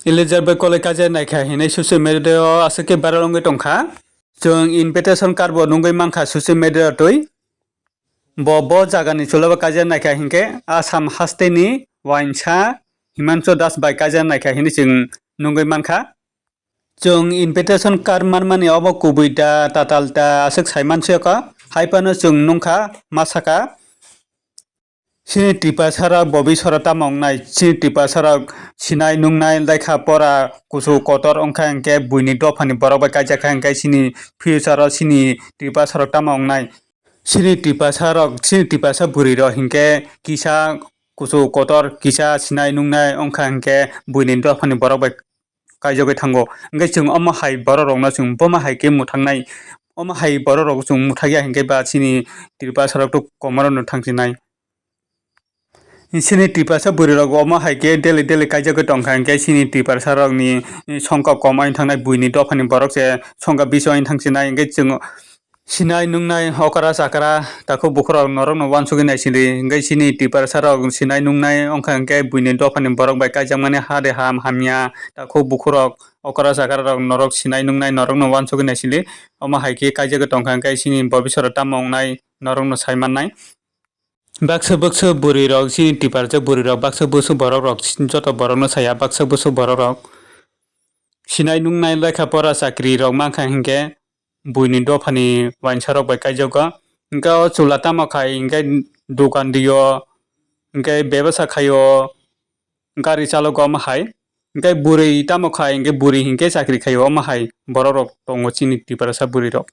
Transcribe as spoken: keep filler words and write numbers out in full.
Elizabeth College kaijak naikha hinwi social media o aswk khe viral wngwi tongkha. Chwng invitation card bo nugwi mankha social media o twi. Bo, bo jagani chwlabo kaijak naikha hinkhe Assam hasteni uaingsa Himanshu Das bai kaijak naikha hinwi chwng nugwi mankha. Chwng invitation card manmani obo kubui da, tatal da, aswk sai mansukha. Hai phano chwng nungkha, ma sakha. Chini Tiprasarok bo bisoro tamo wngnai? Chini Tiprasarok sinai nungnai, lekha pora kuchuk kotor wngkha hinkhe buini dophani borok bai kaijak kha hinkhe chini future o chini Tiprasarok tamo wngnai? Chini Tiprasarok, chini Tiprasa bwrwirok hinkhe kisa kuchuk kotor, kisa sinai nungnai wngkha hinkhe buini dophani borok bai kaijagwi thango. Hinkhe chwng omo hai borok rokno chwng bomo hai khe mwthangnai, omo hai borok rok chwng mwthakya hinkhe ba chini Tiprasa rok to komoro no thangsinai. Chini Tiprasa bwrwi rok omo hai khe daily daily kaijagwi tongkha hinkhe chini Tiprasa rokni songkha kom ani thangnai, buini dophani borok se songkha biso ani thangsinai hinkhe chwng Sinai nungnai okra chakra takhuk bukhurok norokno uansugwi naisingdi. Hinkhe chini Tiprasarok sinai nungnai wngkha hinkhe buini dophani borok bai kaijakmani ha de ham hamya takhuk bukhurok okra chakrarok norok sinai nungnai norokno uansugwi naisingdi. Omo hai khe kaijagwi tongkha hinkhe chini bobisoro tamo wngnai norokno sai mannai. Baksa bwswk bwrwirok, chini Tiprasa bwrwirok, baksa bwswk borokrok, joto borokno saya baksa bwswk borokrok sinai nungnai lekha pora chakrirok mankha hinkhe buini dophani uansarok bai kaijago. Hinkhe o chwla tamo khai hinkhe dokan rio, hinkhe bebasa khaio, gari chalogo omo hai. Hinkhe bwrwi tamo khai hinkhe bwrwi hinkhe chakri khaio omo hai borokrok tongo chini Tiprasa bwrwirok.